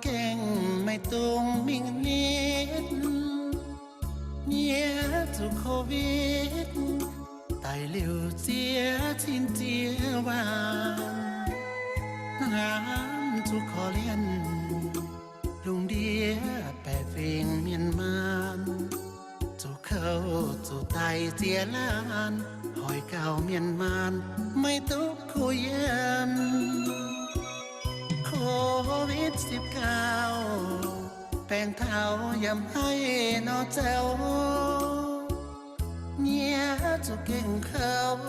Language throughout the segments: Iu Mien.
gengh maiv dungx mingh nitv. Nyiev zuqc Covid daic liuz ziex cin ziex waanc, hnamv zuqc korv-lienh lungh ndiev baeqc fingx mienh maanh, zuqc kouv zuqc daic ziex laanh, hoic gauh mienh maanh maiv duqv kuh yiem. Covid siepv gauh, baengc taux yaac maiv haih nor zoux, nyiev zuqc gengh kouv,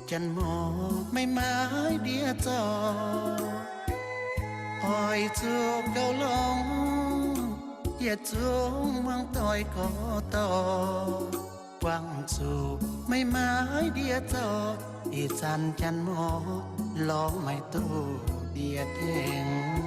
janx-morc maiv maaih ndiev zorc. Oix zuqc gauh longx, yietc zungv muangx doic gorx-dorc, buangh zuqc maiv maaih ndiev zorc, ih zanc janx-morc lorz maiv duqv ndie-tengx.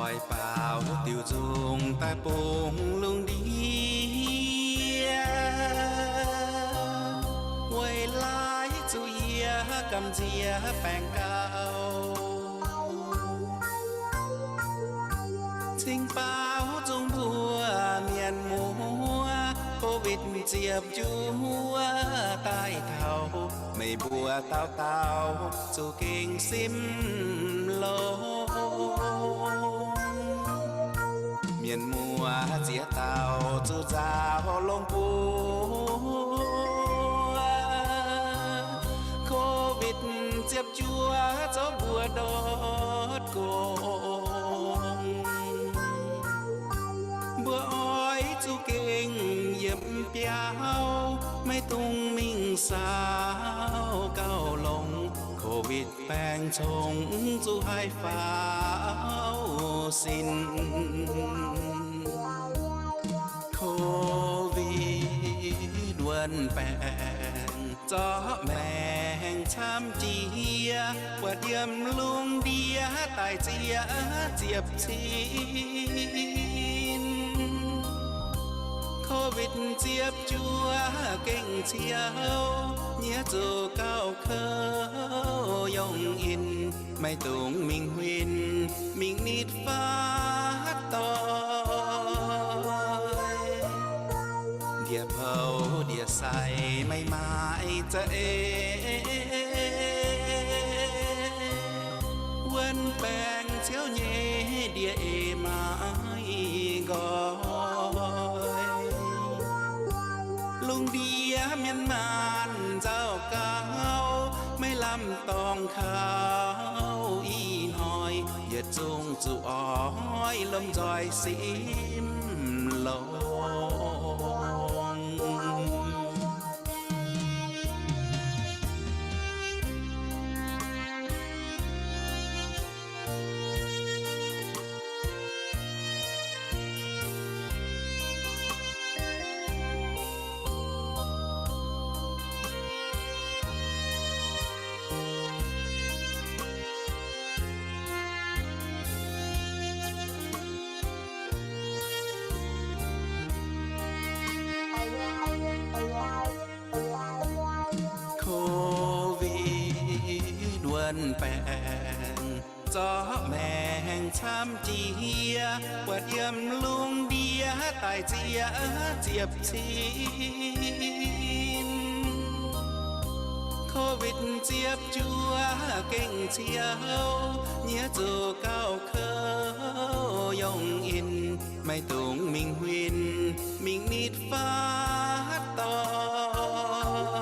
Oix baaux diuc nzungh daaih bungx lungh ndiev, weic laaix zuqc yie gamh nziex baengc gauh. Cingx baaux nzung mbuo mienh muoz, Covid ziepc juov daaih taux, meih mbuo dauh dauh zuqc gengh simv longx. Mienh muoz ziex dauh zuqc nzaaux longx buo. Covid ziepc juov zorqv mbuo ndortv gorngv. Mbuo oix zuqc gengh yiem biauv, maiv dungx mingh saaux gauh longx. Covid baengc congx zuqc haih faaux sin. Covid wuonh baengc zorqv maengc camv jiex, buatc yiem lungh ndiev daaih ziex ziepc cin. Covid ziepc juov gengh ciouv, nyiev zuqc gauh kouv yongh in, maiv dungx mingh huin mingh nitv fatv doic. Ndie-poux ndie-sai maiv maaih za'eix, wuonh baengc ciouv nyei ndie-eix maiv nqoi. Lungh ndiev mienh maanh nzauh gauh, maiv lamh dorngx kaux ih hnoi, yietc zungv zuqc oix lomh nzoih simv longx. Covid wuonh baengc zorqv maengc camv jiex, buatc yiem lungh ndiev daaih ziex ziepc cin. Covid ziepc juov gengh ciouv, nyiev zuqc gauh kouv yongh in, maiv dungx mingh huin, mingh nitv fatv doic.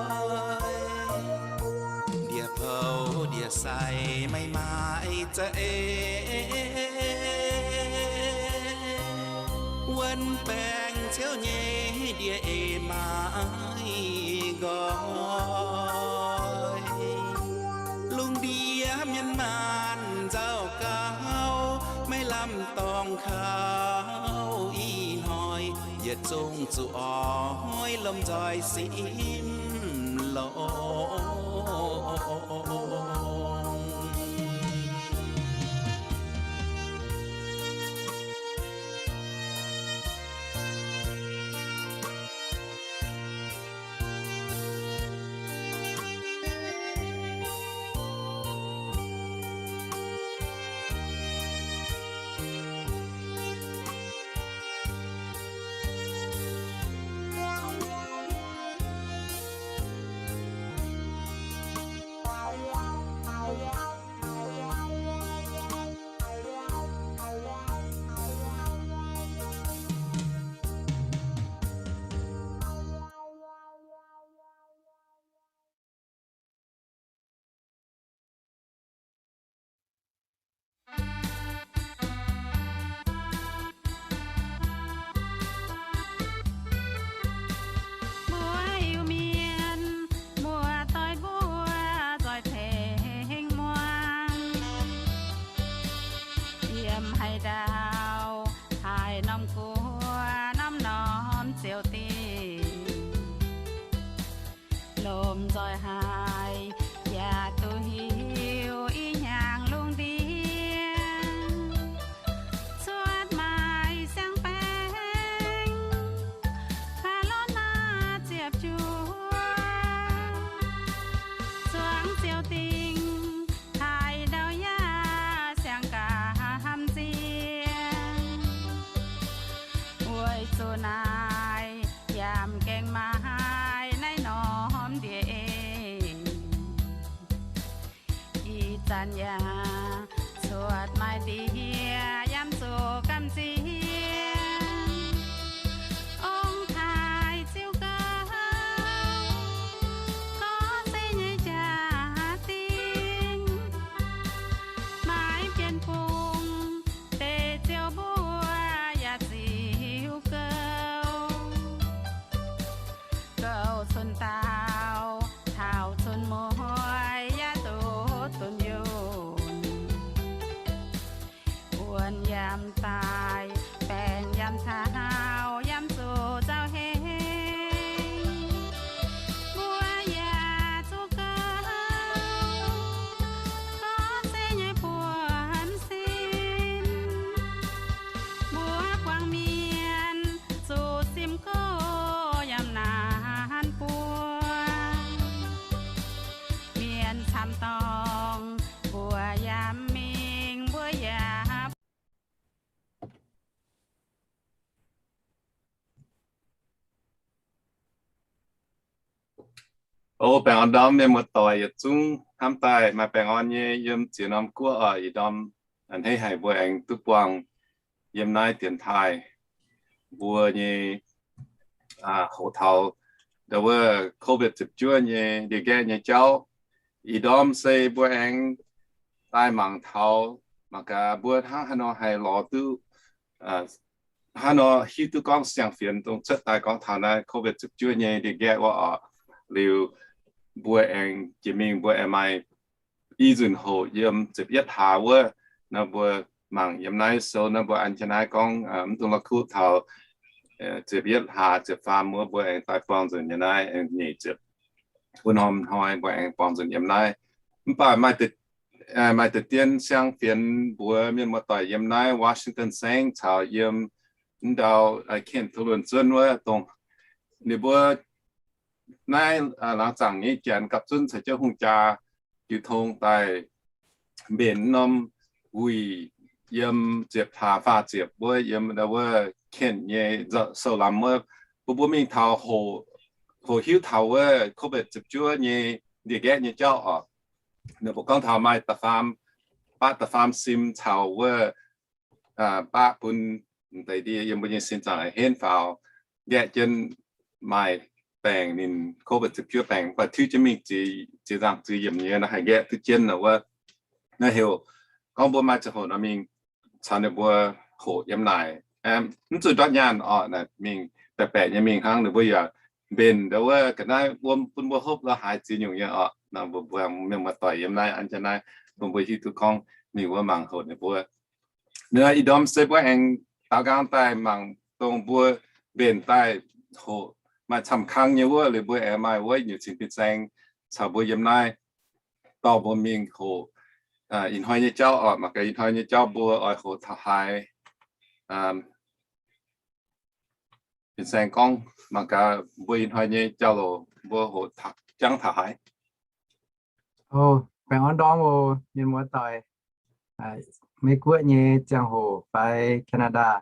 Ndie-poux ndie-sai maiv maaih za'eix, wuonv baengc ciouv nyei ndie-eix maiv nqoi. Lungh ndiev mienh maanh nzauh gauh, maiv lamh dorngx kaux ih hnoi, yietc zungv zuqc oix lomh nzoih simv longx. Mbuo Iu-Mienh muoz-doic mbuo, zoih tengx muangx. Yiem haaix ndau, haaix norm guoqv, norm-norm ziouc dingh, lomh nzoih haiz yaac duqv hiuv i hnyangx lungh ndiev cuotv maaih siang-baeng Corona ziepc juov, zuangx ziouc dingh, haaix ndau yaac siang gamh nziex. Weic zuqc naaiv yaac mv gaengh maaih naaiv norm ndie-eix. Ih zanc yaac cuotv maaih ndie-eix yaac zuqc gamh nziex. Ong-taaix ziouc gouv, gorngv se nyei jaa-dingh, maaih bienh-bung deix ziouc mbuo yaac ziouc gouv. Gouv cun daauh taux cun mueiz yaac duqv dunh yunh. Wuonh yaac daaih, baengc yaac taux, yaac zuqc zaux heix. Mbuo yaac zuqc gouv, gorngv se nyei buonv sin. Mbuo buangh mienh zuqc simv gorx yaac naanc buo. Mienh camv dorngh mbuo yaac mv mingh, mbuo yaac O, baengh orn ndorm mienh muoz-doic yietc zungv hnamv daaih maaih baengh orn nyei yiem ziex norm guoqv oc. Ih ndorm a'hneiv haic mbuo aengx duqv buangh yiem naaiv dienx taaih mbuo nyei hoqc taux ndau wuov COVID ziepc juov nyei ndie-nqaeqv nyei jauv. Ih ndorm se mbuo aengx daaih mangc taux, mangc gaax mbuo hnangv haaix nor haih lorz duqv, hnangv nor hiuv duqv gorngv siang-fienx dongh cuotv daaih gorngv taux naaiv COVID ziepc juov nyei ndie-nqaeqv wuov oc. Liuz mbuo aengx jiex mingh mbuo aengx maaih i nzunc hoqc yiem ziepc yietv hlaax wuov nor mbuo mangc yiem naaiv sou nor mbuo an jienv naaiv gorngv mv dungx la'kuqv taux ziepc yietv hlaax ziepc faam wuov mbuo aengx daaih buangh nzunc yiem naaiv aengx nyeic ziepc wuov norm hnoi mbuo aengx buangh nzunc yiem naaiv. Mv baac maaih deix dien siang-fienx mbuox mienh muoz-doic yiem naaiv Washington saengv caux yiem ndau Kent taux luonx zuonv wuov dongh ninh mbuo naaiv laangz zaangc nyei janx gapv zunv caux jienv hungh jaa jiu tong daaih mbenc norm wuic yiem ziepc hlaax faah ziepc wuov yiem wuov Kent nyei sou lamz wuov, bun mbuo mingh taux hoqc hiuv taux wuov COVID ziepc juov nyei ndie-nqaeqv nyei jauv oc. Ninh mbuo gorngv taux maaih da'faam, baqv da'faam sim caux wuov baqv bun deix ndie yiem mbuo nyei sin zaangc henv faaux, nqaeqv jienv maaih baengc ninh covid ziepc juov baengc, mv baac tiuv jienv mingh ziex nzaangc ziex yiemc nyei nor haih nqaeqv duqv jienv nor wuov. Naaiv heuc gorngv mbuo maaih ziangh hoc nor mingh caux ninh mbuo hoqc yiem naaic, mv zuqc ndortv nyaanh oc. Naaic mingh baeqc baeqc nyei mingh hnangv, ninh mbuo yaac mbenc ndau wuov ga'naaiv wuom bun mbuo hopv lorz haaix ziex nyungc nyei oc. Nor mbuo mbuo mienh muoz-doic yiem naaiv an jienv naaiv bun mbuo hiuv duqv gorngv mingh wuov mangc hoqc ninh mbuo. Naaiv ih ndorm se mbuo aengx daaux nqaang daaih mangc dongh mbuo mbenc daaih hoqc maaih camv kang nyei wuov, liuz mbuo aengx maaih wuov nyutc cingx fin-saeng caux mbuo yiem naaiv dorh mbuo mingh hoqc ih hnoi nyei jauv oc. Mangc gaax ih hnoi nyei jauv mbuo oix hoqc taux haaix. Fin-saeng gorngv mangc gaax mbuo ih hnoi nyei jauv-louc mbuo hoqc jangv taux haaix. O, baengh orn ndorm oc mienh muoz-doic. Meiv Guoqv nyei ziangh hoc fai Canada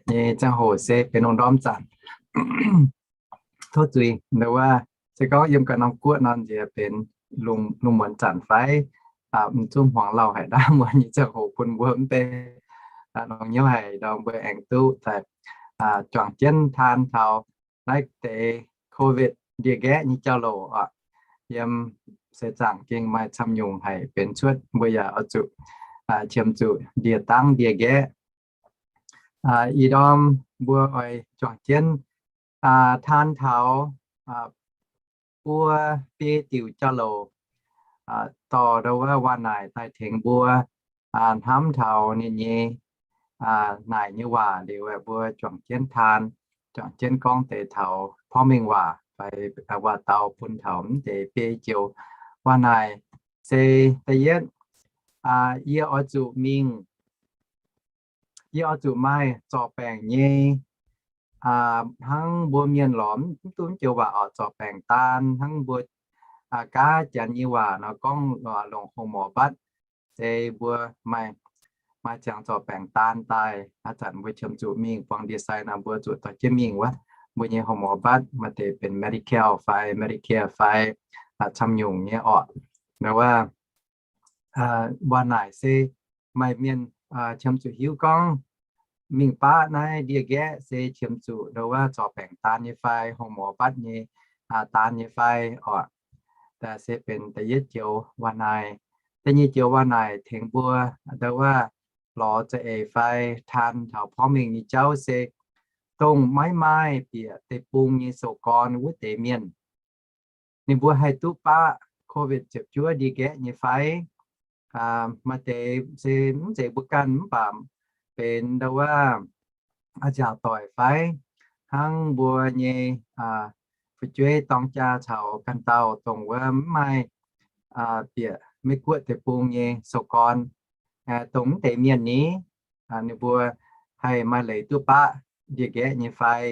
nyei ziangh hoc se benx lungh ndorm zanc. Tov zuiz, ndau wuov se gorngv yiem ganh norm guoqv nor nziex benx lungh muonz zanc fai, m'zungv hmuangx lauh haic ndaamv muonz nyei ziangh hoc bun mbuo mv bei. Longx hnyouv haic ndorm mbuo aengx duqv daaih juangc jienv taan taux naaiv deix covid ndie-nqaeqv nyei jauv-louc oc. Yiem seix zaangc gengh maaih camv nyungc haic benx cuotv, mbuo yaac oix zuqc qiemx zuqc ndie-dangv ndie-nqaeqv. Ih ndorm mbuo oix juangc jienv taan taux buo biei diuc jauv-louc dorh ndau wuov waac-naaic daaih tengx mbuo hnamv taux ninh nyei naaic nyei waac liuz, mbuo juangc jienv taan, juangc jienv gorngv deix taux porv mengh waac fai waac-dau bun taux mv deix biei joux waac-naaic. Se da'yietv, yie oix zuqc mingh, yie oix zuqc maaih zorc baengc nyei, hnangv mbuo mienh lorz mv duqv mv joux waac oc, zorc baengc daan hnangv mbuo gaav Janx nyei waac nor gorngv longc hong morc mbatv. Se mbuo maaih, maaih ziangx zorc baengc daan daaih, haaix zanc mbuo qiemx zuqc mingh buang ndie-sai nor mbuo zuqc dorh jienv mingh wuov. Mbuo nyei hong morc mbatv maaih deix benx Medi-Cal fai Medicare fai camv nyungc nyei orqc. Ndau wuov waac-naaic se maaih mienh qiemx zuqc hiuv gorngv mingh baqv naaiv ndie-nqaeqv se qiemx zuqc ndau wuov zorc baengc daan nyei fai, hong morc mbatv nyei daan nyei fai orqc. Se benx da'yietv joux waac-naaic. Da'nyeic joux waac-naaic tengx mbuo ndau wuov lorz za'eix fai taan taux porv mengh nyei jauv se dongh maiv maaih bieqc deic-bung nyei sou-gorn wuov deix mienh, ninh mbuo haih duqv baqv covid ziepc juov ndie-nqaeqv nyei fai? Maaih deix se mv zeiz mbuo ganh mv baac benx ndau wuov a'nziaauc doic fai hnangv mbuo nyei fu'jueiv dorng jaa caux ganh dauh dongh wuov mv maaih bieqc Meiv-Guoqv deic-bung nyei sou-gorn, dongh mv deix mienh ni, ninh mbuo haih maaih leiz duqv baqv ndie-nqaeqv nyei fai?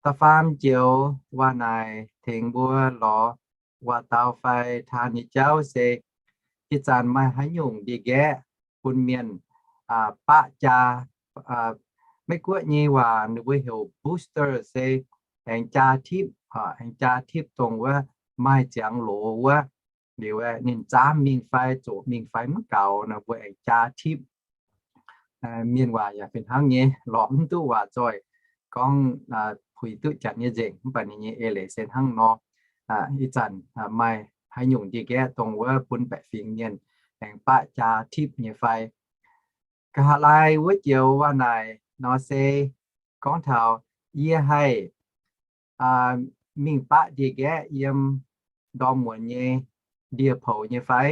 Da'faam joux waac-naaic tengx mbuo lorz waac-dau fai taan nyei jauv se, ih zanc maaih haaix nyungc ndie-nqaeqv bun mienh baqv jaa? Meiv-Guoqv nyei waac ninh mbuo heuc booster se aengx jaa tipv, aengx jaa tipv dongh wuov maaih ziangx loz wuov, liuz ninh zaamv mingh fai zoqc mingh fai mv gaux nor mbuo aengx jaa tipv. Mienh waac yaac fih hnangv nyei, lorz mv duqv waac zoih gorngv puix duqv Janx nyei nzengc, mv baac ninh nyei eix leiz se hnangv nor. Ih zanc maaih haaix nyungc ndie-nqaeqv dongh wuov bun baeqc fingx mienh aengx baqv jaa tipv nyei fai? Nqa'haav laai wuov joux waac-naaic nor se gorngv taux yie haih mingh baqv ndie-nqaeqv yiem ndorm muonz nyei ndie-poux nyei fai?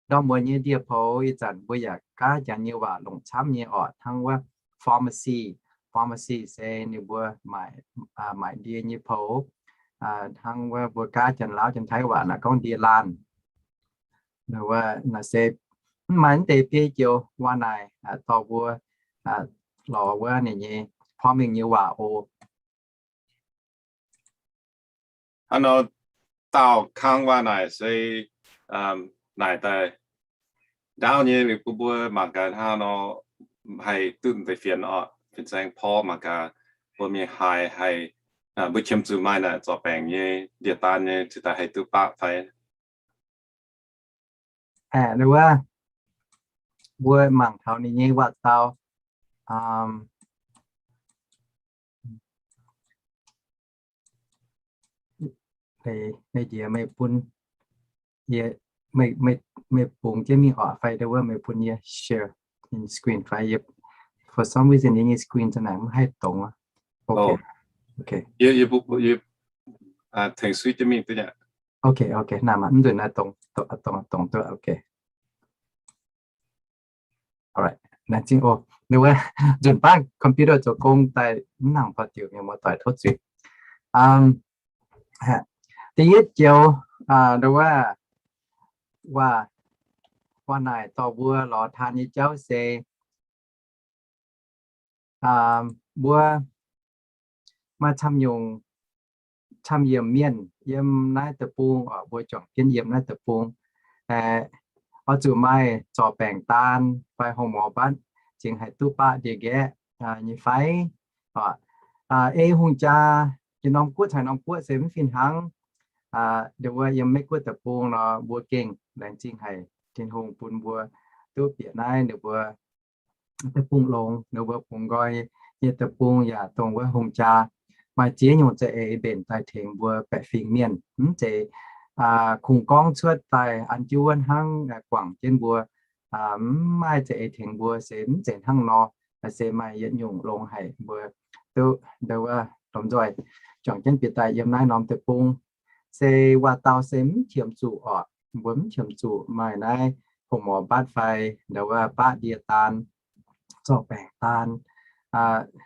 Ndorm muonz nyei ndie-poux ih zanc mbuo yaac gaav Janx nyei waac longc camv nyei orqc, hnangv wuov pharmacy. Pharmacy se ninh mbuo maaic ndie nyei poux, hnangv wuov mbuo gaav Janx-Laauv Janx-Taiv waac naaic gorngv ndie laanh. Naaiv se mv maaih mv deix biei joux waac-naaic dorh mbuo lorz wuov ninh nyei porv mengh nyei waac oc. Hnangv nor, daauh kang waac-naaic se naaic daaih ndaauv nyei, liuz bun mbuo mangc gaax hnangv nor haih duqv deix fienx orqc. Fin-saeng porv mangc gaax mbuo mingh haaix haih mbuo qiemx zuqc maaih naaic zorc baengc nyei ndie-daan nyei cingx daaih haih duqv baqv fai? Aeqv, wuov, mbuo mangc taux ninh nyei waac-dau. Meih njiec meih bun, meih bungx jienv mingh oc fai ndau wuov meih bun yie share screen fai yie, for some reason yie nyei screen za'naaic mv haih dongz. Ok, tengx switch jienv mingh duqv. Ok, ok, naaic mv nzunc naaiv dongz, dongz, dongz duqv. Ok. Nzunc baav computer zoux gong daaih mv nangc baac diuc mienh muoz-doic tov zuiz. Da'yietv joux, ndau wuov, waac naaic dorh mbuo lorz taan nyei jauv se mbuo maaih camv nyungc, camv yiemc mienh yiem naaiv deic-bung oc, mbuo juangc jienv yiem naaiv deic-bung, oix zuqc maaih zorc baengc daan fai hongx morc mbatv cingx haih duqv baqv ndie-nqaeqv nyei fai? Ei hungh jaa, yietc norm guoqv caux norm guoqv se mv fih hnangv. Ndau wuov yiem Meiv Guoqv deic-bung nor mbuo gengh laengz zingh haic Tin-Hungh bun mbuo duqv bieqc naaiv ninh mbuo deic-bung longx, ninh mbuo bungx nqoi nyei deic-bung yaac dongh wuov hungh jaa maaih ziex nyungc za'eix mbenc daaih tengx mbuo baeqc fingx mienh. Mv zeiz kungx gorngv cuotv daaih an jienv wuov hnangv guangc jienv mbuo, mv maaih za'eix tengx mbuo se mv zeiz hnangv nor. Se maaih yietc nyungc longx haic mbuo duqv ndau wuov lomh nzoih juangc jienv bieqc daaih yiem naaiv norm deic-bung. Se waac-dau se mv qiemx zuqc oc, mbuo mv qiemx zuqc maaih naaiv hongx morc mbatv fai ndau wuov baqv ndie daan, zorc baengc daan,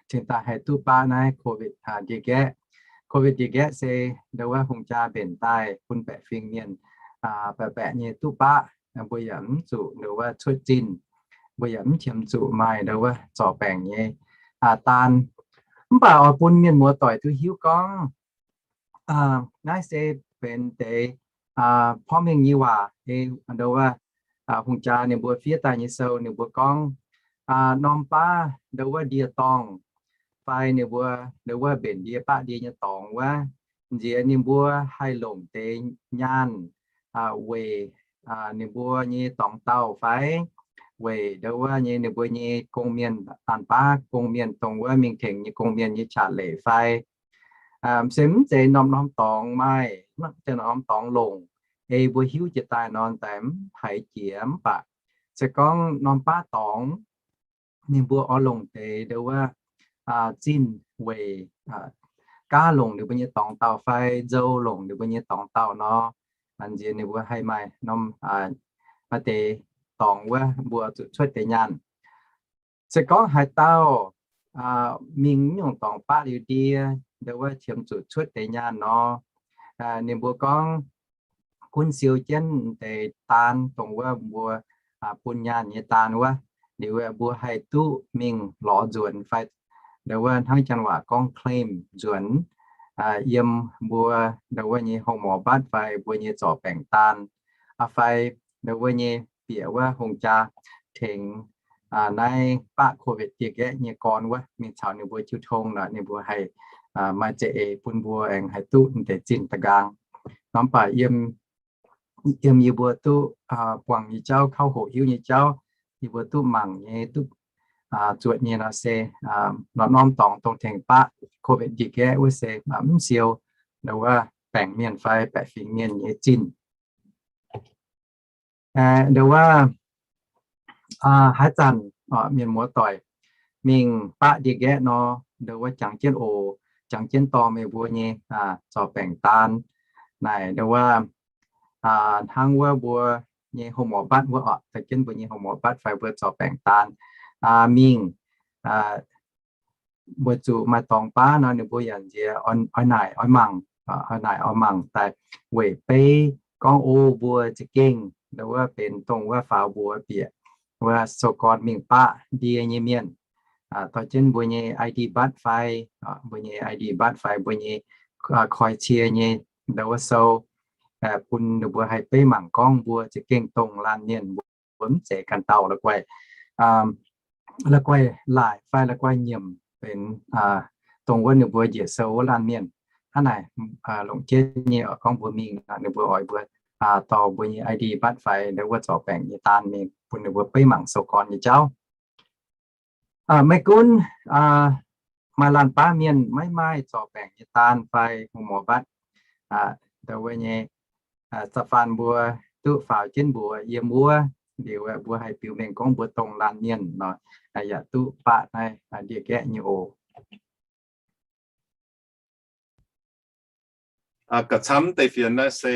cingx daaih haih duqv baqv naaiv COVID ndie-nqaeqv. COVID ndie-nqaeqv se ndau wuov hungh jaa mbenc daaih bun baeqc fingx mienh baeqc baeqc nyei duqv baqv. Mbuo yaac mv zuqc ndau wuov cuotv zinh, mbuo yaac mv qiemx zuqc maaih ndau wuov zorc baengc nyei daan. Mv baac oix bun mienh muoz-doic duqv hiuv gorngv naaiv se benx deix porv mengh nyei waac, ndau wuov hungh jaa ninh mbuo fiev daaih nyei sou ninh mbuo gorngv norm baav ndau wuov ndie-dorngh fai ninh mbuo ndau wuov mbenc ndie baqv ndie nyei dorngx wuov, nziex ninh mbuo haih longc deix nyaanh weic ninh mbuo nyei dorngx dauh fai weic ndau wuov nyei ninh mbuo nyei gong-mienh, daanh baav gong-mienh, dongh wuov mingh tengx nyei gong-mienh nyei qaqv leiz fai? Se mv zeiz norm-norm dorngx maaih, mv zeiz norm-norm dorngx longc ei mbuo hiuv jiex daaih nor daaih mv haiz jiex. Mv baac se gorngv norm baav dorngx ninh mbuo oix longc deix ndau wuov zinh weic gaav longc ninh mbuo nyei dorngx dauh fai nzou longc ninh mbuo nyei dorngx dauh nor, nziex ninh mbuo haih maaih norm, maaih deix dorngx wuov mbuo zuqc cuotv deix nyaanh. Se gorngv haaix dauh mingh nyungc dorngx baqv liuz ndie, ndau wuov qiemx zuqc cuotv deix nyaanh nor, ninh mbuo gorngv gunv siou jienv deix daan dongh wuov mbuo bun nyaanh nyei daan wuov, liuz mbuo haih duqv mingh lorz nzuonx fai ndau wuov hnangv janx waac gorngv claim nzuonx yiem mbuo ndau wuov nyei hongx morc mbatv fai mbuo nyei zorc baengc daan, fai ndau wuov nyei bieqc wuov hungh jaa tengx naaiv baqv COVID ndie-nqaeqv nyei gorn wuov mingh caux ninh mbuo jiu tong nor, ninh mbuo haih maaih za'eix bun mbuo aengx haih duqv deix zinh da'nqaang. Nor mv baac yiem yie mbuo duqv buangh nyei jauv, kauv hoqc hiuv nyei jauv, yie mbuo duqv mangc nyei, duqv zuotc nyei nor se norm-norm dorngx dongh tengx baqv COVID ndie-nqaeqv wuov se mv siou ndau wuov baengc mienh fai baeqc fingx mienh nyei zinh. Ndau wuov haaix zanc mienh muoz-doic mingh baqv ndie-nqaeqv nor, ndau wuov jangx jienv oc, jangx jienv dorh meih mbuo nyei zorc baengc daan naaic ndau wuov hnangv wuov mbuo nyei houv morc mbatv wuov oc, dorh jienv mbuo nyei houv morc mbatv fai mbuo zorc baengc daan mingh. Weic zuqc maaih dorngx baav nor ninh mbuo yaac nziex oix naaic oix mangc, oix naaic oix mangc daaih weic beiv gorngv o mbuo za'gengh ndau wuov benx dongh wuov faaux mbuox bieqc wuov sou-gorn mingh baqv ndie nyei mienh, dorh jienv mbuo nyei I D mbatv fai, mbuo nyei I D mbatv fai mbuo nyei koi cie nyei ndau wuov sou, bun ninh mbuo haih beiv mangc gorngv mbuo za'gengh dongh laanh mienh, mbuo mv zeiz ganh dauh la'guaih, la'guaih laaic fai la'guaih nyiemc benx dongh wuov ninh mbuo njiec sou wuov laanh mienh. hnangv naaic, longc jienv nyei oc, gorngv mbuo mingh, ninh mbuo oix mbuo dorh mbuo nyei I D mbatv fai ndau wuov zorc baengc nyei daan mingh bun ninh mbuo beiv mangc sou gorn nyei jauv. Maiv gunv maaih laanh baav mienh maiv maaih zorc baengc nyei daan fai hungh mor mbatv, ndau wuov nyei, za'faanh mbuo duqv faaux jienv mbuox yiem wuov, liuz mbuo haih biux mengh gorngv mbuo dongh laanh mienh nor, yaac duqv baqv naaiv ndie-nqaeqv nyei oc. Gauh camv deix fienx naaiv se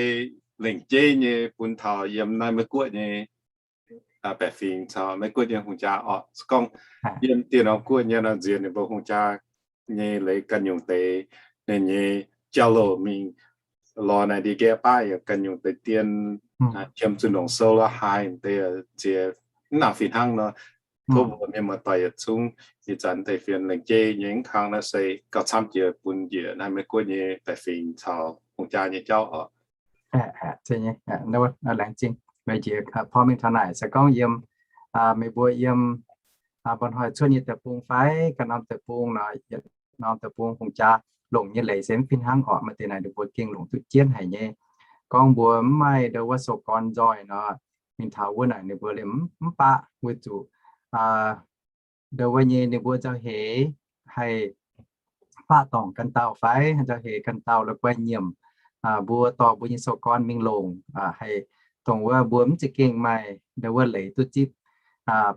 lengc jeiv nyei bun taux yiem naaiv Meiv Guoqv nyei baeqc fingx caux Meiv Guoqv nyei hungh jaa oc. Se gorngv yiem dieh norm guoqv nyei nor, nziex ninh mbuo hungh jaa nyei leiz ganh nyungc deix, ninh nyei jauv-louc mingh lorz naaiv ndie-nqaeqv baav yaac ganh nyungc deix dien, qiemx zuqc nongc sou lorz haaix deix ziex mv nangc fih hnangv nor. Tov mbuo mienh muoz-doic yietc zungv ih zanc deix fienx lengc jeiv nyei mv kang naaiv se gauh camv jiex bun njiec naaiv Meiv Guoqv nyei baeqc fingx caux hungh jaa nyei jauv oc. Laengz zingh. Meih njiec porv mengh taux naaic se gorngv yiem, meih mbuo yiem mba'hnoi cuotv nyei deic-bung fai ganh norm deic-bung nor, yietc norm deic-bung hungh jaa longc nyei leiz se mv fih hnangv oc. Maaih deix naaic ninh mbuo gengh longc duqv jienv haic nyei. Gorngv mbuo mv maaih ndau wuov sou gorn nzoih nor, mingh taux wuov naaic ninh mbuo liemh mv baqv weic zuqc ndau wuov nyei ninh mbuo nzauh heix haih baqv dorngc ganh dauh fai nzauh heix ganh dauh la'guaih nyiemc mbuo dorh mbuo nyei sou gorn mingh longc, haih dongh wuov mbuo mv za'gengh maaih ndau wuov leiz duqv zipv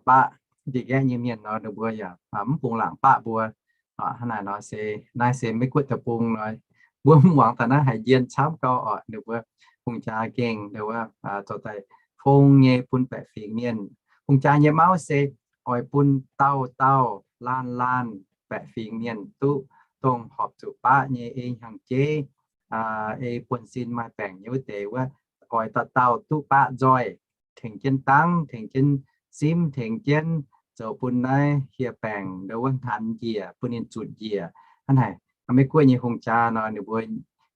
baqv ndie-nqaeqv nyei mienh nor, ninh mbuo yaac mv bungx laangc baqv mbuo. Hnangv naaic nor se, naaiv se Meiv Guoqv deic-bung nor, mbuo mv muangx daaih naaiv haiz njien camv gau oc. Ninh mbuo hungh jaa gengh ndau wuov zoux daaih fong nyei bun baeqc fingx mienh. Hungh jaa nyei mauv se oix bun dauh dauh laanh laanh baeqc fingx mienh duqv dongh horpc zuqc baqv nyei ei hnyangx-jeiv, ei buonv-sin maaih baengc nyei wuov deix wuov, oix dauh dauh duqv baqv nzoih, tengx jienv dangv, tengx jienv simv, tengx jienv zoux bun naaiv hieh baengc ndau wuov hnaanx njiec, bun ninh zutc njiec. Hnangv naaic, Meiv Guoqv nyei hungh jaa nor, ninh mbuo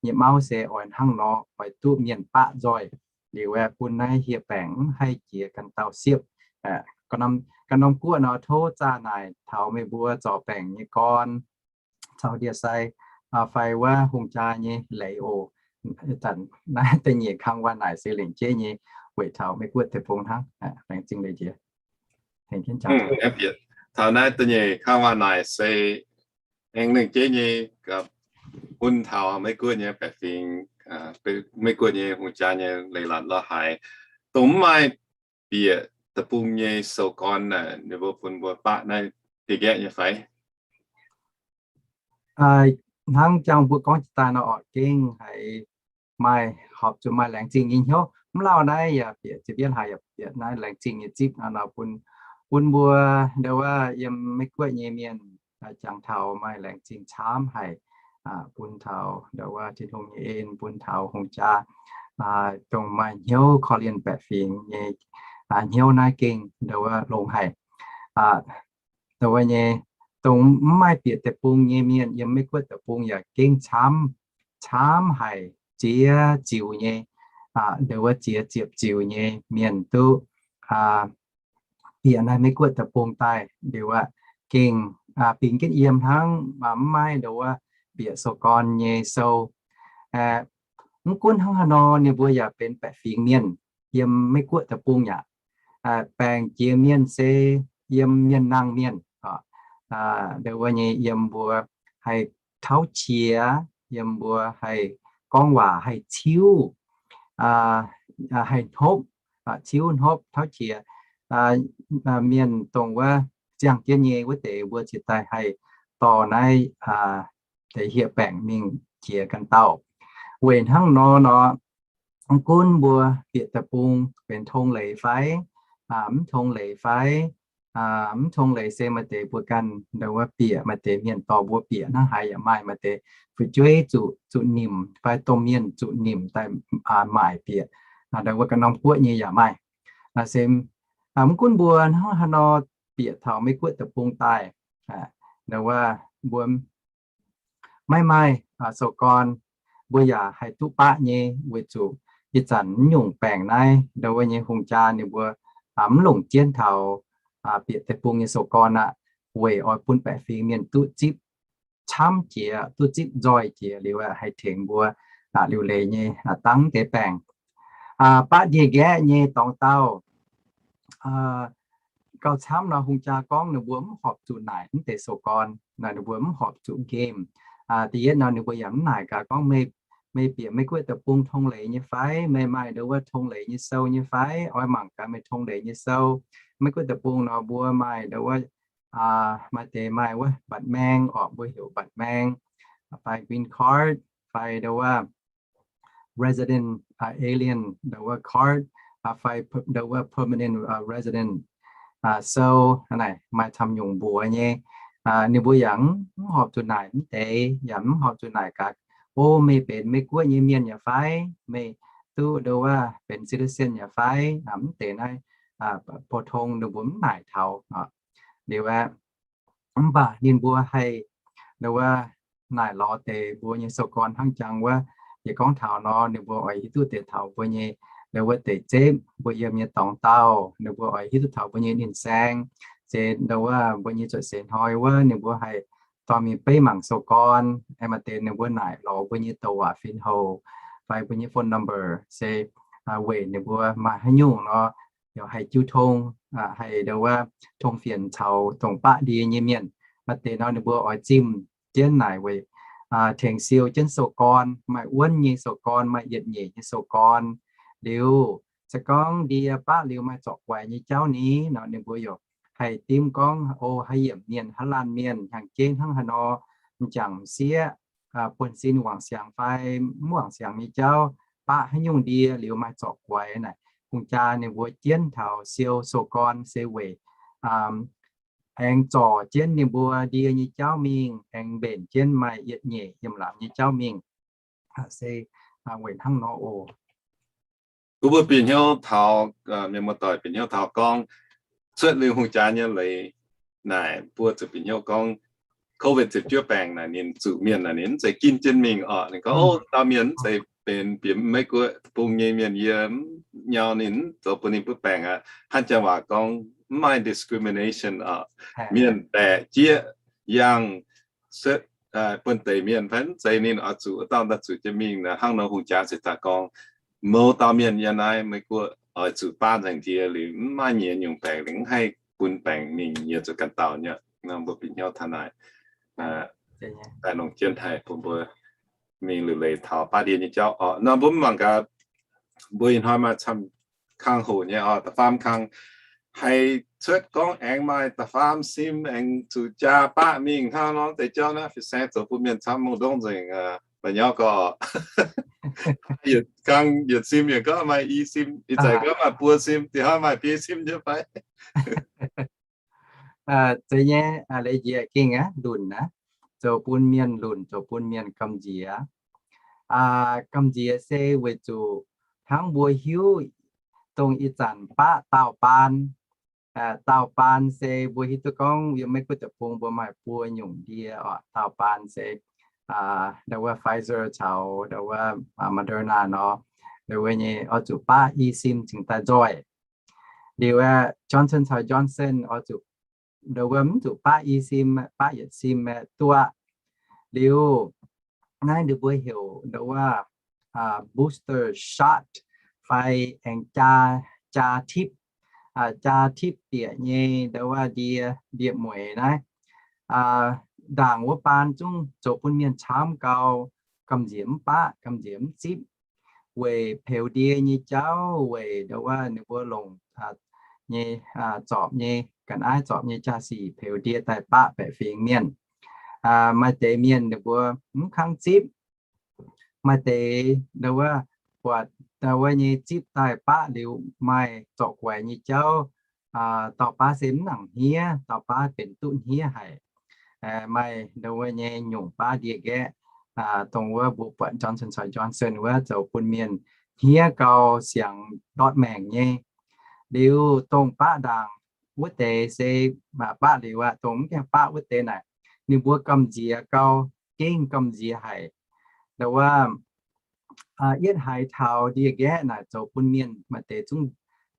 nyei mauv se oix hnangv nor, oix duqv mienh baqv nzoih liuz aeqv, bun naaiv hieh baengc mv haih jiex ganh dauh siepv. Ganh norm guoqv nor, tov zaah naaic taux meih mbuo zorc baengc nyei gorn caux ndie-sai fai wuov hungh jaa nyei leiz oc. Zanc naaiv da'nyeic kang waac naaic se lengc jeiv nyei weic taux Meiv Guoqv deic-bung hnangv. Laengz zingh leiz jiex. Taux naaiv da'nyeic kang waac naaic se aengx lengc jeiv nyei bun taux Meiv Guoqv nyei baeqc fingx, Meiv Guoqv nyei hungh jaa nyei leiz-latc lorz haic. Dongh mv maaih bieqc deic-bung nyei sou gorn naaic, ninh mbuo bun mbuo baqv naaiv ndie-nqaeqv nyei fai? Hnangv jangx mbuo gorngv jiex daaih nor, oc, gengh haiz maaih horpc zuqc maaih laengz zingh nyei hnyouv. Mv lauh naaiv yaac bieqc ziex bietv haic, yaac bieqc naaiv laengz zingh nyei zipv nor, bun, bun mbuo ndau wuov yiem Meiv Guoqv nyei mienh jangx taux maaih laengz zingh camv haic, bun taux ndau wuov Tin-Hungh nyei en, bun taux hungh jaa dongh maaih hnyouv korv-lienh baeqc fingx nyei hnyouv naaiv gengh ndau wuov longx haic. Ndau wuov nyei, dongh mv maaih bieqc deic-bung nyei mienh yiem Meiv Guoqv deic-bung yaac gengh camv, camv haic, ziex ziux nyei, ndau wuov ziex ziepc ziux nyei mienh duqv bieqc naaiv Meiv Guoqv deic-bung daaih. Ndau wuov gengh bingx jienv yiem hnangv, mv maaih ndau wuov bieqc sou gorn nyei sou. Mv gunv hnangv haaix nor, ninh mbuo yaac benx baeqc fingx mienh yiem Meiv Guoqv deic-bung yaac baengc jiex mienh se yiem mienh nangh mienh. Ndau wuov nyei yiem mbuo haih tauv qiex, yiem mbuo haih gorngv waac haih ciuv, haih hnopv, ciuv hnopv tauv qiex. Mienh dongh wuov ziangh jienv nyei wuov deix mbuo cingx daaih haih dorh naaiv deix hieh baengc mingh jiex ganh dauh. Weic hnangv nor nor, mv gunv mbuo bieqc deic-bung benx tong leiz fai mv tong leiz fai, mv tong leiz se maaih deix mbuo ganh ndau wuov bieqc, maaih deix mienh dorh mbuo bieqc hnangv haaix yaac maaih, maaih deix fu'jueiv zuqc, zuqc nimc fai domh mienh zuqc nimc daaih maaic bieqc, ndau wuov ganh norm guoqv nyei yaac maaih. Se mv gunv mbuo hnangv haaix nor bieqc taux Meiv Guoqv deic-bung daaih, ndau wuov mbuo maiv maaih sou gorn, mbuo yaac haih duqv baqv nyei, weic zuqc ih zanc mv nyungc baengc naaiv ndau wuov nyei hungh jaa ninh mbuo mv longc jienv taux bieqc deic-bung nyei sou gorn aqv, weic oix bun baeqc fingx mienh duqv zipv camv jiex, duqv zipv nzoih jiex liuz haih tengx mbuo liuc leiz nyei dangv deix baengc. Baqv ndie-nqaeqv nyei dorngx dauh gauh camv nor, hungh jaa gorngv ninh mbuo mv horpc zuqc naaic mv deix sou-gorn, ninh mbuo mv horpc zuqc game. Da'yietv nor ninh mbuo yaac mv naaic gaax gorngv meih, meih bieqc Meiv-Guoqv deic-bung tong leiz nyei fai, meih maaih ndo wuov tong leiz nyei sou nyei fai, oix mangc gaax meih tong leiz nyei sou. Meiv-Guoqv deic-bung nor mbuo maaih ndo wuov, maaih deix maaih wuov mbatc maeng orqc, mbuo heuc mbatc maeng, fai green card, fai ndo wuov resident alien ndo wuov card, fai ndo wuov permanent resident. So naaic maaih camv nyungc mbuox nyei. Ninh mbuo yaac mv horpc zuqc naaic mv deix, yaac mv horpc zuqc naaic gaax, o, meih benx Meiv-Guoqv nyei mienh yaac fai, meih duqv ndo wuov benx citizen yaac fai, mv deix naaiv, pou-tong ninh mbuo mv naaic taux. Liuz aeqv, mv baac ninh mbuo haih ndo wuov naaic lorz deix mbuo nyei sou-gorn hnangv jangx wuov. Yie gorngv taux nor, ninh mbuo oix hiuv duqv deix taux mbuo nyei ndo wuov deix zepv, mbuo yiem nyei dorngx dauh, ninh mbuo oix hiuv duqv taux mbuo nyei ninh saeng, se ndo wuov mbuo nyei zuoqc seix hnoi wuov ninh mbuo haih dorh mingh beiv mangc sou-gorn, aengx maaih deix ninh mbuo naaic lorz mbuo nyei douc waac fin-houx fai mbuo nyei phone number, se weic ninh mbuo maaih haaix nyungc nor, yaac haih jiu tong, haih ndo wuov tong fienx caux dongh baqv ndie nyei mienh. Maaih deix nor ninh mbuo oix zimh jienv naaic weic tengx siou jienv sou-gorn, maaih wuonv nyei sou-gorn, maaih yietc nyeic nyei sou-gorn. Liuz se gorngv ndie baqv liuz maaih zorc guaix nyei jauv ni nor, ninh mbuo yaac haih dimv gorngv, o, haaix yiemc mienh, haaix laanh mienh, hnyangx-jeiv hnangv haaix nor, m'jangc m'sieqv, buonv-sin wangc siangx fai mv wangc siangx nyei jauv, baqv haaix nyungc ndie liuz maaih zorc guaix naaic, hungh jaa ninh mbuo jienv taux siou sou-gorn se weic aengx zorc jienv ninh mbuo ndie nyei jauv mingh, aengx mbenc jienv maaih yietc nyeic yiem laangz nyei jauv mingh. Se weic hnangv nor oc. Mbuo bieqc hnyouv taux, mienh muoz-doic bieqc hnyouv taux gorngv cuotv liuz hungh jaa nyei leiz naaic, mbuo zuqc bieqc hnyouv gorngv COVID ziepc juov baengc naaic ninh zuqc mienh naaic ninh mv zeiz ginv jienv mingh orqc. Ninh gorngv, o, dauh mienh mv zeiz benx bieqc Meiv-Guoqv bung nyei mienh, yie mv nyau ninh, zoux bun ninh butv baengc aqv. Hnangv janx waac gorngv mv maaih discrimination orqc. Mienh baeqc jieqv yangh buonv-deic mienh fai mv zeiz ninh oix zuqc wuov dauh daaih zuqc jienv mingh. Hnangv nor hungh jaa ziouc daaih gorngv, mouz dauh mienh yiem naaiv Meiv-Guoqv oix zuqc baav nzengc ndie liuz mv maaih nyiex nyungc baengc, mv haih bun baengc mingh, yie zuqc ganh dau nyei. Nor mbuo bieqc hnyouv taux naaic, daaih longc jienv haih bun mbuo mingh liuc leiz taux baav ndie nyei jauv orqc. Nor mbuo mv mangc gaax, mbuo ih hnoi maaih camv kang hoc nyei orqc, da'faam kang haih cuotv gorngv aengx maaih da'faam sim aengx zuqc jaa baqv mingh hnangv nor deix jauv naaiv fin-saeng zoux bun mienh camv mengh ndongv nzengc. La'nyauv gorngv yietc kang yietc sim yaac gorngv maaih i sim, ih zanc gorngv maaih buo sim, da'faam maaih biei sim nyei fai? Zeiz nyei, leiz njiec gengh aqv, lunc aqv, zoux bun mienh lunc, zoux bun mienh gamh nziex. Gamh nziex se weic zuqc hnangv mbuo hiuv dongh ih zanc baqv daauh baan. Daauh baan se mbuo hiuv duqv gorngv yiem Meiv-Guoqv deic-bung mbuo maaih buo nyungc ndie orqc. Daauh baan se ndo wuov Pfizer caux ndo wuov Moderna nor, ndo wuov nyei oix zuqc baqv i sim cingx daaih nzoih. Liuz aeqv, Johnson caux Johnson oix zuqc ndo wuov mv zuqc baqv i sim, baqv yietc sim aeqv duqv. Liuz naaiv ninh mbuo heuc ndo wuov booster shot fai aengx jaa, jaa tipv, jaa tipv bieqc nyei ndo wuov ndie, ndie-mueiz naaiv. Ndaangc wuov baan zungv zoux bun mienh camv gau, gamh nziex mv baqv, gamh nziex mv zipv, weic peux ndie nyei jauv, weic ndo wuov ninh mbuo longc nyei zorpc nyei, ga'naaiv zorpc nyei jaa-sic peux ndie daaih baqv baeqc fingx mienh. Maaih deix mienh ninh mbuo mv kangv zipv, maaih deix ndo wuov buatc ndo wuov nyei zipv daaih baqv liuz maaih zorc guaix nyei jauv, dauh baav se mv nangc hniev, dauh baav benx duqv hniev haic. Maaih ndo wuov nyei nyungc baav ndie-nqaeqv, dongh wuov mbuo buatc Johnson caux Johnson wuov zoux bun mienh hniev gau siangx ndortv maengc nyei. Liuz dongh baqv ndaangc wuov deix se baqv liuz aqv, dongh mv gaengh baqv wuov deix naaic, ninh mbuo gamh nziex gau, gengh gamh nziex haic. Ndo wuov yietv haiz taux ndie-nqaeqv naaic zoux bun mienh maaih deix zungv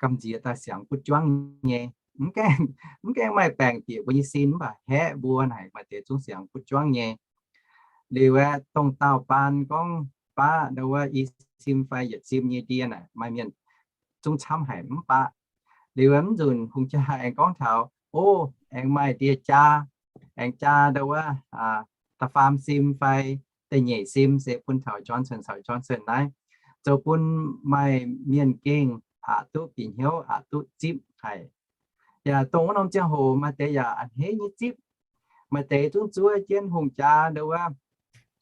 gamh nziex daaih siangx butv juangv nyei. Mv gaengh, mv gaengh maaih baengc bieqc mbuo nyei sin, mv baac haeqv mbuo naaic maaih deix zungv siangx butv juangv nyei. Liuz aeqv, dongh daauh baan gorngv baqv ndau wuov i sim fai yietc sim nyei ndie naaic, maaih mienh zungv camv haic mv baqv. Liuz aeqv, mv nzunc hungh jaa aengx gorngv taux, o, aengx maaih ndie jaa, aengx jaa ndau wuov da'faam sim fai da'nyeic sim se bun taux Johnson caux Johnson naaiv, zoux bun maaih mienh gengh aqc duqv bieqc hnyouv, aqc duqv zipv haic. Yaac dongh wuov norm ziangh hoc maaih deix yaac a'hneiv nyei zipv. Maaih deix zungv zuov jienv hungh jaa ndau wuov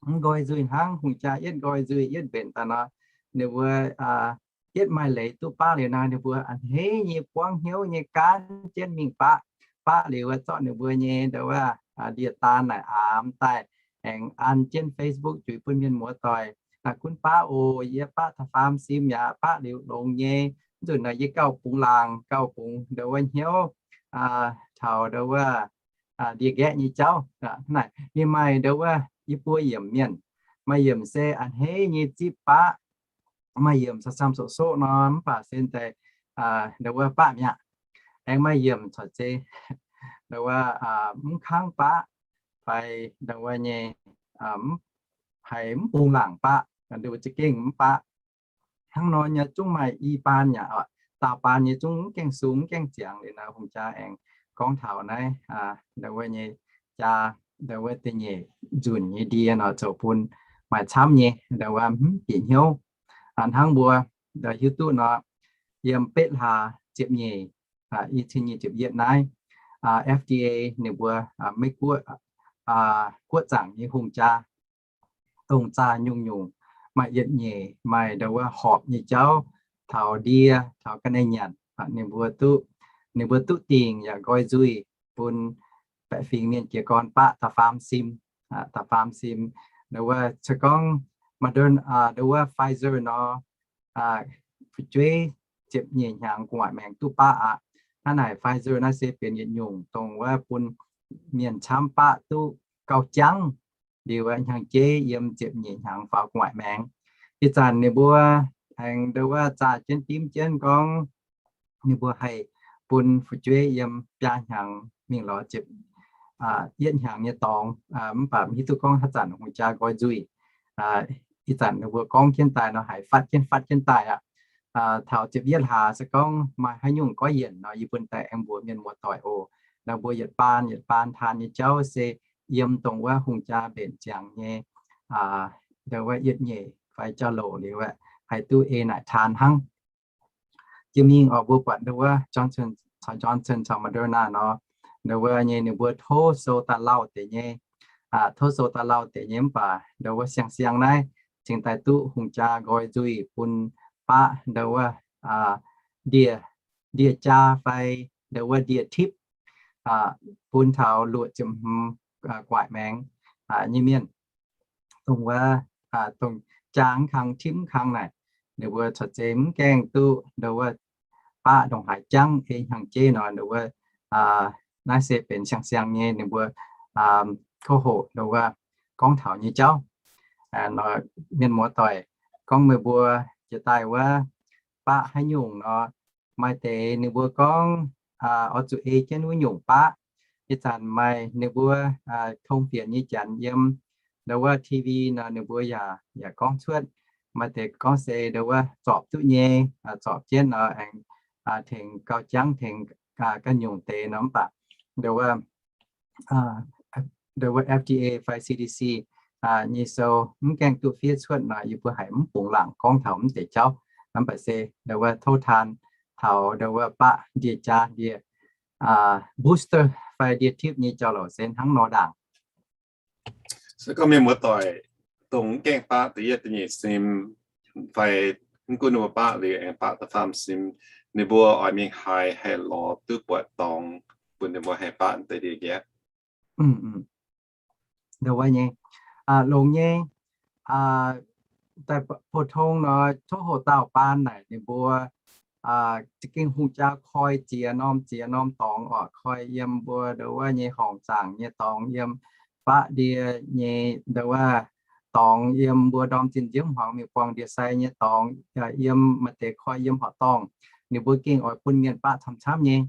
mv nqoi nzuih hnangv. Hungh jaa yietv nqoi nzuih yietv mbenc daaih nor, ninh mbuo yietv maaih leiz duqv baqv liuz nor, ninh mbuo a'hneiv nyei buangv hnyouv nyei gaanv jienv mingh baqv. Baqv liuz wuov zorqv ninh mbuo nyei ndau wuov ndie daan naaic aamx daaih, aengx an jienv Facebook juix bun mienh muoz-doic, naaic gunv baqv oc, yie baqv da'faam sim yaac baqv liuz longx nyei. Mv nzunc naaic yie gauh bungx laangc, gauh bungx ndau wuov hnyouv taux ndau wuov ndie-nqaeqv nyei jauv. Naaic ninh maaih ndau wuov yie mbuo yiemc mienh, maaih yiemc se a'hneiv nyei zipv baqv, maaih yiemc camv-camv soqv-soqv nor, mv baac se daaih ndau wuov baqv mi'aqv. Aengx maaih yiemc corc se ndau wuov mv kangv baqv, fai ndau wuov nyei haiz mv bungx laangc baqv, ndau wuov za'gengh mv baqv. Hnangv nor nyei zungv maaih i baan yaac, daauh baan nyei zungv mv gaengh sung mv gaengh ziangx liuz nor, hungh jaa aengx gorngv taux naaiv ndau wuov nyei jaa, ndau wuov da'nyeic nzunc nyei ndie nor zoux bun maaih camv nyei ndau wuov mv bieqc hnyouv. Hnangv mbuo hiuv duqv nor, yiem betv hlaax ziepc nyeic, i cin nyic ziepc yietv naaiv, F D A ninh mbuo, Meiv-Guoqv, guoqv zaangc nyei hungh jaa, dongh zaah nyungc-nyungc, maaih yietc nyeic, maaih ndau wuov horpc nyei jauv, taux ndie, taux ga'naaiv nyanc, ninh mbuo duqv, ninh mbuo duqv dingc yaac nqoi nzuih bun baeqc fingx mienh jiez gorn baqv da'faam sim, da'faam sim. Ndau wuov se gorngv Moderna, ndau wuov Pfizer nor, fu'jueiv ziepc nyeic hnyangx gu'nguaaic maengx duqv baqv aqv. Hnangv naaic Pfizer naaiv se benx yietc nyungc dongh wuov bun mienh camv baqv duqv gauh jangv. Liuz hnyangx-jeiv yiem ziepc nyeic hnyangx faaux gu'nguaaic maengx. Ih zanc ninh mbuo aengx ndau wuov zaah jienv dimv jienv gorngv ninh mbuo haih bun fu'jueiv yiem biaa hnyangx mingh lorz ziepc yietv hnyangx nyei dorngx. Mv baac hiuv duqv gorngv haaix zanc hungh jaa nqoi nzuih. Ih zanc ninh mbuo gorngv jienv daaih nor haiz fatv jienv fatv jienv daaih aqv. Taux ziepc yietv hlaax se gorngv maaih haaix nyungc goiv yienc nor, yie mbuo daaih aengx mbuox mienh muoz-doic oc. Nor mbuo yietc baan yietc baan taan nyei jauv se yiem dongh wuov hungh jaa mbenc ziangx nyei ndau wuov yietc nyeic fai jauv-louc liuz aeqv, haih duqv ei naaic taan hnangv. Jiex mingh oc, mbuo buatc ndau wuov Johnson caux Johnson caux Moderna nor, ndau wuov nyei ninh mbuo tov sou daaih lauh deix nyei, tov sou daaih lauh deix nyei mv baac ndau wuov siang-siang naaiv cingx daaih duqv hungh jaa nqoi nzuih bun baqv ndau wuov ndie, ndie-jaa fai ndau wuov ndie-tipv bun taux luoqc ziepc hmz gu'nguaaic maengx nyei mienh. Dongh wuov, dongh jaa mv kang, tipv mv kang naaic, ninh mbuo corc zeiz mv gaengh duqv ndau wuov baqv ndongc haaix jangv ei hnyangx-jeiv nor, ndau wuov naaiv se benx siang-siang nyei ninh mbuo kouv hoqc ndau wuov gorngv taux nyei jauv. Mienh muoz-doic, gorngv meih mbuo jiex daaih wuov baqv haaix nyungc nor, maaih deix ninh mbuo gorngv oix zuqc ei jienv wuov nyungc baqv. Ih zanc maaih ninh mbuo tong fienx nyei janx yiem ndau wuov T V nor, ninh mbuo yaac, yaac gorngv cuotv. Maaih deix gorngv se ndau wuov zorpc duqv nyei, zorpc jienv nor aengx tengx gauh jangv tengx ganh nyungc deix nor, mv baac ndau wuov ndau wuov F D A fai C D C nyei sou mv gaengh duqv fiev cuotv nor, yie mbuo haiz mv bungx laangc gorngv taux mv deix jauv. Mv baac se ndau wuov tov taan taux ndau wuov baqv ndie-jaa, ndie booster fai ndie-tipv nyei jauv-louc se hnangv nor ndaangc. Se gorngv mienh muoz-doic dongh mv gaengh baqv da'yietv da'nyeic sim, fai mv gunv ninh mbuo baqv liuz aengx baqv da'faam sim, ninh mbuo oix mingh haaix haih lorz duqv buatc dorngx bun ninh mbuo haih baqv deix ndie-nqaeqv? Ndau wuov nyei, longx nyei. Daaih pou-tong nor, tov hoc daauh baan naaic ninh mbuo za'gengh hungh jaa koi ziex norm ziex norm dorngx oc, koi yiem mbuo ndau wuov nyei horngc zaangc nyei dorngx, yiem baqv ndie nyei ndau wuov dorngx, yiem mbuo ndorm zinh nziouv hmuangx mingh buangh ndie-sai nyei dorngx, yiem maaih deix koi yiem horqc dorngh. Ninh mbuo gengh oix bun mienh baqv camv-camv nyei.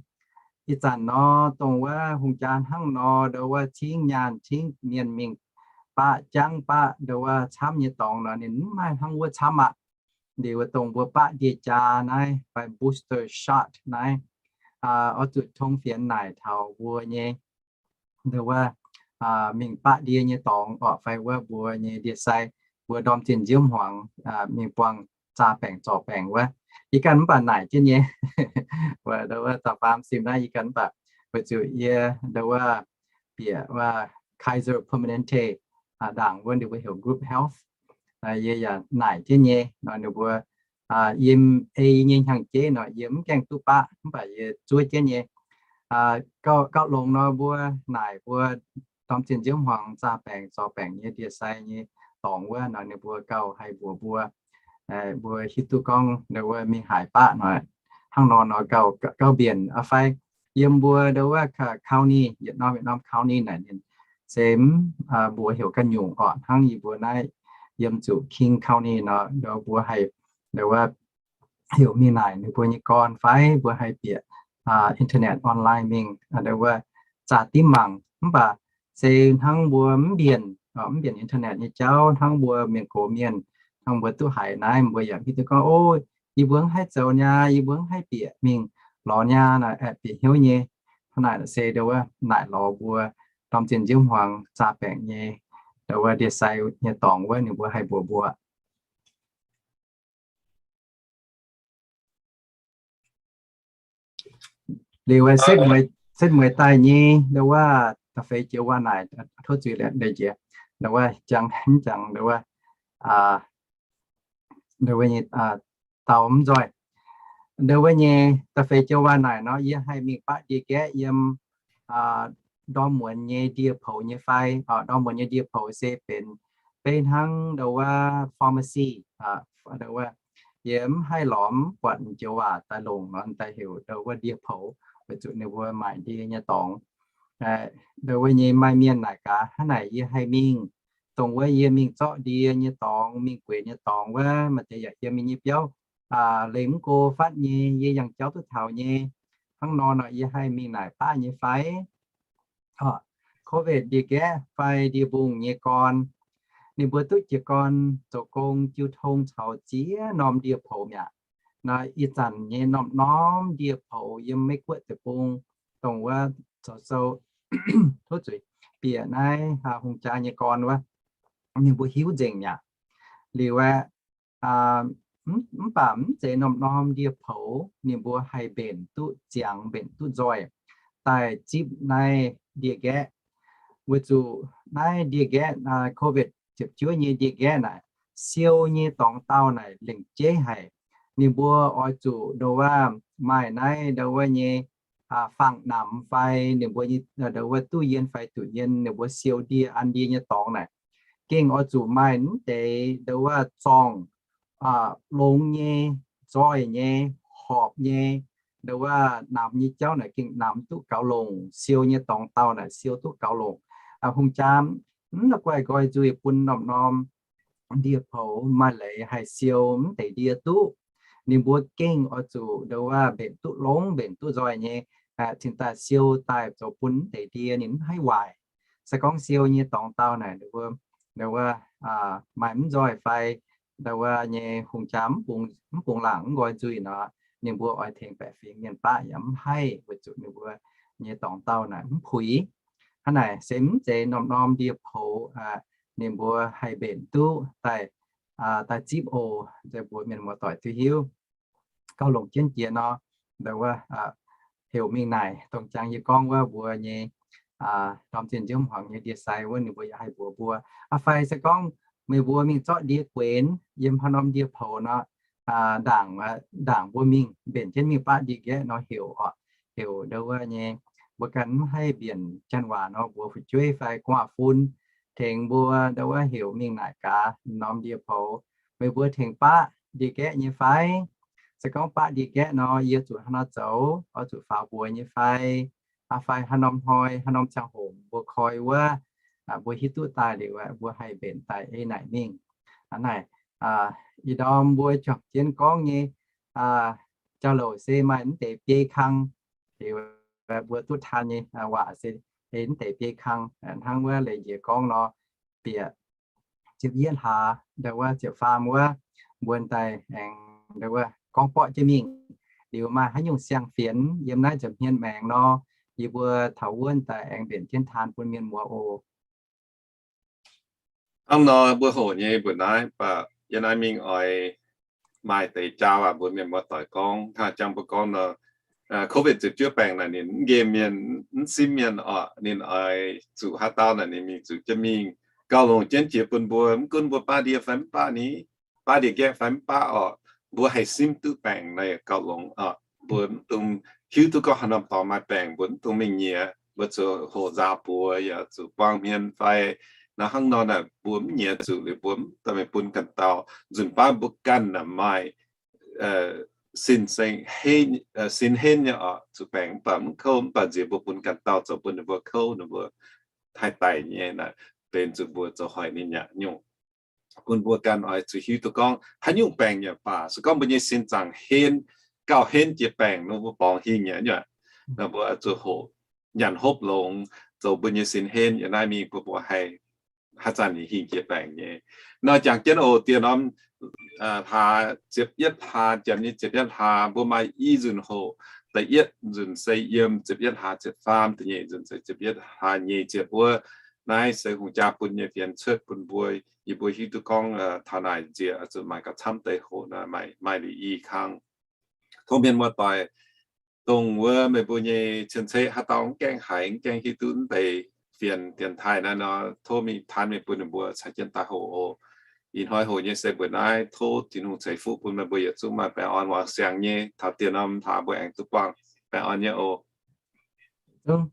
Ih zanc nor, dongh wuov hungh jaa hnangv nor, ndau wuov cingv nyaanh cingv mienh mingh baqv jangv baqv ndo wuov camv nyei dorngx nor, ninh mv maaih hnangv wuov camv aqv. Liuz wuov dongh mbuo baqv ndie-jaa naaiv fai booster shot naaiv, oix zuqc tong fienx naaic taux mbuo nyei ndo wuov mingh baqv ndie nyei dorngx orqc, fai wuov mbuo nyei ndie-sai, mbuo ndorm zinh nziouv hmuangx mingh buangh zaah baengc zorc baengc wuov. Yie ganh mv baac naaic jienv nyei. Wuov ndo wuov zaux faam sim naaiv yie ganh mv baac weic zuqc yie ndo wuov bieqc wuov Kaiser Permanente ndaangc wuov ninh mbuo heuc Group Health. Yie yaac naaic jienv nyei nor ninh mbuo, yiem ei nyei hnyangx-jeiv nor yie mv gaengh duqv baqv mv baac yie zuov jienv nyei. Gauh longx nor mbuo naaic mbuo ndorm zinh nziouv hmuangx zaah baengc zorc baengc nyei ndie-sai nyei dorngx wuov nor ninh mbuo gauh haih mbuox mbuo, mbuo hiuv duqv gorngv ndo wuov mingh haaix baqv nor, hnangv nor nor gauh, gauh mbienc fai yiem mbuo ndo wuov county, yietc norm yietc norm county naaic ninh se mv mbuox heuc ganh nyungc orqc. Hnangv yie mbuo naaiv yiem zuqc King County nor ndo mbuo haih ndo wuov heuc mingh naaic ninh mbuo nyei gorn fai mbuo haih bieqc internet online mingh ndo wuov zaah dimv mangc. Mv baac se hnangv mbuo mv mbienc, mv mbienc internet nyei jauv, hnangv mbuo mienh gox mienh, hnangv mbuo duqv haiz naaiv mbuo yaac hiuv duqv gorngv, o, yie mbuo mv haih zoux niaa, yie mbuo mv haih bieqc mingh lorz niaa, naaic aeqv, bieqc hnyouv nyei. Hnangv naaic se ndo wuov naaic lorz mbuo ndorm zinh nziouv hmuangx zaah baengc nyei ndo wuov ndie-sai nyei dorngx wuov ninh mbuo haih mbuox mbuo. Liuz setv mueiz daaih nyei ndo wuov da'feix joux waac naaic, tov zuiz, ndo wuov jangx, jangx ndo wuov, ndo wuov nyei dau mv nzoih. Ndo wuov nyei da'feix joux waac naaic nor yie haih mingh baqv ndie-gaeqv yiem ndorm muonz nyei ndie-poux nyei fai? Ndorm muonz nyei ndie-poux se benx beiv hnangv ndo wuov pharmacy, ndo wuov yie mv haih lorz buatc joux waac daaih longc nor daaih heuc ndo wuov ndie-poux, weic zuqc ninh mbuo maaic ndie nyei dorngx. Ndo wuov nyei maaih mienh naaic gaax, hnangv naaic yie haih mingh, dongh wuov yie mingh zorqv ndie nyei dorngx, mingh gueix nyei dorngx wuov, maaih deix yaac yiem yie nyei biauv lengc mv go fatv nyei, yie yangh jauv duqv taux nyei. Hnangv nor nor yie haih mingh naaic baqv nyei fai? Covid ndie-gaeqv fai ndie-mbungh nyei gorn, ninh mbuo duqv jiez gorn zoux gong jiu tong caux ziex norm ndie-poux mi'aqv. Nor ih zanc nyei norm-norm ndie-poux yiem Meiv Guoqv deic-bung, dongh wuov zoux sou, tov zuiz, bieqc naaiv hungh jaa nyei gorn wuov, ninh mbuo hiuv nzengc mi'aqv. Liuz aeqv, mv baac mv zeiz norm-norm ndie-poux ninh mbuo haih mbenc duqv ziangx, mbenc duqv nzoih daaih zipv naaiv ndie-nqaeqv. Weic zuqc naaiv ndie-nqaeqv, Covid ziepc juov nyei ndie-nqaeqv naaic, siou nyei dorngx dauh naaic lengc jeiv haic. Ninh mbuo oix zuqc ndo wuov maaih naaiv ndo wuov nyei faang-namx fai ninh mbuo nyei ndo wuov duqv yien fai duqv yien, ninh mbuo siou ndie an ndie nyei dorngx naaic, gengh oix zuqc maaih mv deix ndo wuov zorngh, longx nyei, nzoih nyei, horpc nyei, ndo wuov namx nyei jauv naaic gengh namx duqv gaux longc, siou nyei dorngx dauh naaic siou duqv gaux longc. Hungh jaa mv la'guaih nqoi nzuih bun norm-norm ndie-poux maaih leiz haih siou mv deix ndie duqv. Ninh mbuo gengh oix zuqc ndo wuov mbenc duqv longx, mbenc duqv nzoih nyei, cingx daaih siou daaih zoux bun mv deix ndie ninh mv haih waaic. Se gorngv siou nyei dorngx dauh naaic ndo wuov maaih mv nzoih fai ndo wuov nyei hungh jaa mv bungx laangc mv nqoi nzuih nor, ninh mbuo oix tengx baeqc fingx mienh baqv yaac mv haih, weic zuqc ninh mbuo nyei dorngx dauh naaic mv puix. Hnangv naaic se mv zeiz norm-norm ndie-poux ninh mbuo haih mbenc duqv daaih, daaih zipv oc. Nzengc mbuox mienh muoz-doic duqv hiuv. Gauh longc jienv jiex nor, ndo wuov heuc mingh naaic dongh jangx yie gorngv wuov mbuo nyei ndorm zinh nziouv hmuangx nyei ndie-sai wuov ninh mbuo yaac haih mbuox mbuo. Aa fai se gorngv meih mbuo mingh zorqv ndie guenx yiem haaix norm ndie-poux nor, ndaangc, ndaangc mbuo mingh mbenc jienv mingh baqv ndie-nqaeqv nor heuc oc, heuc ndo wuov nyei, mbuo ganh mv haih mbienc janx waac nor mbuox fu'jueiv fai gu'nguaaz-fun tengx mbuo ndo wuov heuc mingh naaic gaax norm ndie-poux, meih mbuo tengx baqv ndie-nqaeqv nyei fai? Se gorngv baqv ndie-nqaeqv nor yie zuqc haaix nor zoux, oix zuqc faaux mbuox nyei fai? Aa fai haaix norm hnoi, haaix norm ziangh hoc mbuo koi wuov, mbuo hiuv duqv daaih liuz mbuo haih mbenc daaih ei naaic mingh. Aa naaic, ih ndorm mbuo juangc jienv gorngv nyei jauv-louc se maaih mv deix biei kang, liuz mbuo duqv taan nyei waac se ei mv deix biei kang, hnangv wuov leiz njiec gorngv nor, bieqc ziepc yietv hlaax, ndau wuov ziepc faam wuov, mbuo daaih aengx ndau wuov gorngv borqv jienv mingh. Liuz maaih haaix nyungc siang-fienx yiem naaiv nza'hmien maengx nor, yie mbuo taux wuov daaih aengx mbenc jienv taan bun mienh muoz oc. Hnangv nor mbuo hoqc nyei mbuoqc naaiv, mv baac yie naaiv mingh oix maaih deix jauv aac mbuox mienh muoz-doic gorngv. Hnangv jangx mbuo gorngv nor, covid ziepc juov baengc naaic ninh mv nqemh mienh, mv simv mienh oc. Ninh oix zuqc haaix dauh naaic ninh mingh zuqc jienv mingh. Gauh longc jienv jiex bun mbuo, mv gunv mbuo baav ndie fai mv baav ni, baav ndie-nqaeqv fai mv baav oc, mbuo haih simv duqv baengc naaic gauh longx oc. Mbuo mv dungx hiuv duqv gorngv haaix norm dorngx maaih baengc, mbuo mv dungx mingh nyiex. Mbuo zuqc hoqc nzaaux buoz yaac zuqc buang hmien fai naaiv hnangv nor naaic, mbuo mv nyiex zuqc liuz mbuo mv daaih mingh bun ganh dauh. Nzunc baav mbuo ganh naaic maaih sin henv nyei oc, zuqc baengc mv baac mv kouv, mv baac nziex mbuo bun ganh dauh zoux bun ninh mbuo kouv, ninh mbuo haih daic nyei naaic, benx zuqc mbuo zoux hoic ninh nyanc nyungc. Bun mbuo ganh oix zuqc hiuv duqv gorngv haaix nyungc baengc yaac baac, se gorngv mbuo nyei sin zaangc henv, gauh henv jiex baengc nor, mbuo borngz hingh nyei aqv. Nor mbuo zuqc hoqc nyanc hopv longx, zoux mbuo nyei sin henv, yiem naaiv mingh bun mbuo haih haaix zanc ninh hingh jiex baengc nyei. Nor jangx jienv oc, dieh norm hlaax ziepc yietv hlaax, janx nyei ziepc yietv hlaax, mbuo maaih i nzunc hoqc. Da'yietv nzunc se yiem ziepc yietv hlaax ziepc faam, da'nyeic nzunc se ziepc yietv hlaax nyei ziepc wuov. Naaiv se hungh jaa bun nyei fienx cuotv bun mbuo, yie mbuo hiuv duqv gorngv taux naaic nziex zuqc maaih gauh camv deix hoqc naaic, maaih liuz i kang. Tov mienh muoz-doic, dongh wuov meih mbuo nyei cien-ceqv haaix dauh mv gaengh haiz, mv gaengh hiuv duqv mv deix fienx dienx taaih naaiv nor, tov mingh taan mingh bun ninh mbuo caux jienv daaih hoqc oc. Ih hnoi hoqc nyei se mbuoqc naaiv, tov Tin-Hungh ceix fuqv bun meih mbuo yietc zungv maaih baengh orn wangc siangx nyei. Taux dieh norm hlaax mbuo aengx duqv buangh. Baengh orn nyei oc. Zungv